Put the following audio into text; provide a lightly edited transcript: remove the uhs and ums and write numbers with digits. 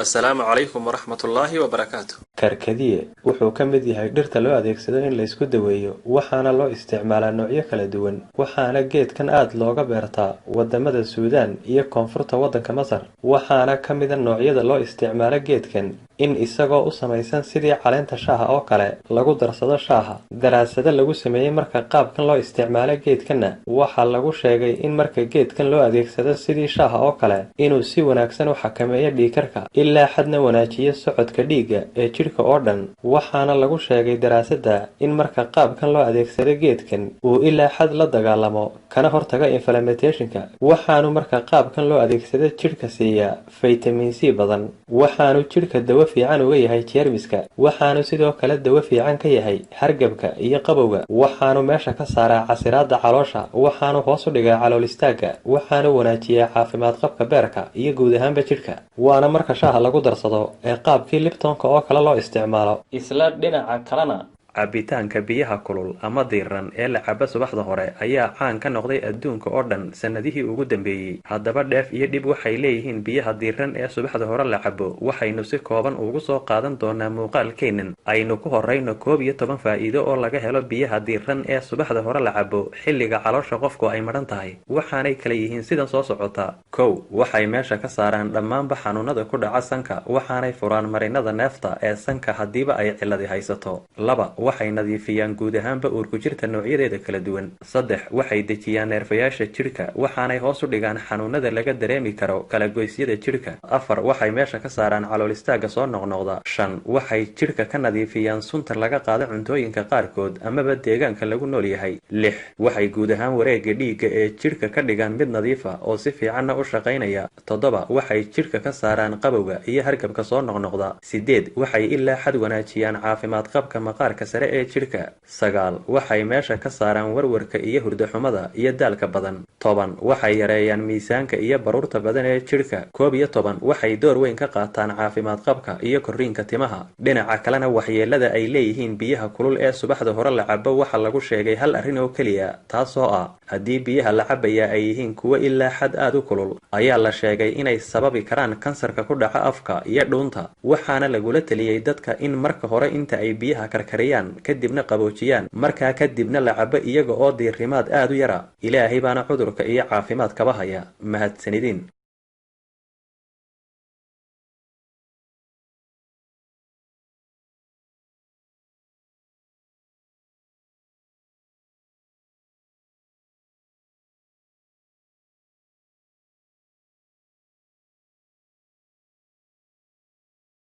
Assalaamu calaykum waraxmatullaahi wabarakaatu. Karkadiye wuxuu ka mid yahay dhirta loo adeegsado in la isku daweeyo, waxaana loo isticmaalaa noocyo kala duwan, waxaana geedkan aad looga beertaa wadamada Suudaan iyo koonfurta waddanka Masar. Waxaana ka mida noocyada loo isticmaalo geedkan in isagoo u samaysan sidii caleenta shaaha oo kale lagu darsado shaaha. Daraasado lagu sameeyey marka qaabkan loo isticmaalo geedkanna waxaa lagu sheegay in marka geedkan loo adeegsado sidii shaaha oo kale inuu si wanaagsan u xakameeyo dhiigkarka, ilaa xadna wanaajiyo socodka dhiigga ee jidhka oo dhan. Waxaana lagu sheegay daraasadda in marka qaabkan loo adeegsado geedkan uu ilaa xad la dagaalamo kana hortaga inflammationka. Waxaanu marka qaabkan loo adeegsado jidhka siiyaa faytamiin C badan, waxaanu jidhka dawo fiican uga yahay jeermiska, waxaanu sidoo kale dawo fiican ka yahay hargabka iyo qabowga, waxaanu meesha ka saaraa casiraadda caloosha, waxaanu hoos u dhigaa calool istaagga, waxaanu wanaajiyaa caafimaad qabka beerka iyo guud ahaanba jidhka. Waana marka shaaha lagu darsado ee qaabkii Liptonka oo kale loo isticmaalo. Isla dhinaca kalena, cabitaanka biyaha kulul ama diiran ee la cabo subaxda hore ayaa caan ka noqday adduunka oo dhan sannadihii ugu dambeeyey. Haddaba dheef iyo dhib waxay leeyihiin biyaha diiran ee subaxda hore la cabo, waxaynu si kooban ugu soo qaadan doonaa muuqaalkeennan. Aynu ku horrayno 11 faa'iido oo laga helo biyaha diiran ee subaxda hore la cabo xilliga caloosha qofku ay madhan tahay, waxaanay kala yihiin sidan soo socota. 1, waxay meesha ka saaraan dhammaanba xanuunada ku dhaca sanka, waxaanay furaan marinada neefta ee sanka haddiiba ay cilladi haysato. 2, waxay nadiifiyaan guud ahaanba uurku jirta noocyadeeda kala duwan. 3, waxay dejiyaan neerfayaasha jidhka, waxaanay hoos u dhigaan xanuunada laga dareemi karo kala goysyada jidhka. 4, waxay meesha ka saaraan calool istaagga soo noqnoqda. 5, waxay jidhka ka nadiifiyaan sunta laga qaado cuntooyinka qaarkood amaba deegaanka lagu nool yahay. 6, waxay guud ahaan wareegga dhiigga ee jidhka ka dhigaan mid nadiif ah oo si fiicanna u shaqaynaya. 7, waxay jidhka ka saaraan qabowga iyo hargabka soo noqnoqda. 8, waxay ilaa xad wanaajiyaan caafimaad qabka maqaarka sare ee jidhka. 9, waxay meesha ka saaraan warwarka iyo hurdo xumada iyo daalka badan. 10, waxay yareeyaan miisaanka iyo baruurta badan ee jidhka. 11, waxay door weyn ka qaataan caafimaad qabka iyo korriinka timaha. Dhinaca kalena, waxyeelada ay leeyihiin biyaha kulul ee subaxda hore la cabo waxa lagu sheegay hal arrin oo keliya, taasoo ah haddii biyaha la cabayaa ay yihiin kuwo ilaa xad aad u kulul, ayaa la sheegay inay sababi karaan kansarka ku dhaca afka iyo dhuunta. Waxaana lagula teliyey dadka in marka hore inta ay biyaha karkariyaan kadibna qaboojiyaan, markaa kadibna la cabo iyaga oo diirimaad aad u yara. Ilaahay baana cudurka iyo caafimaadkaba haya. Mahadsanidin.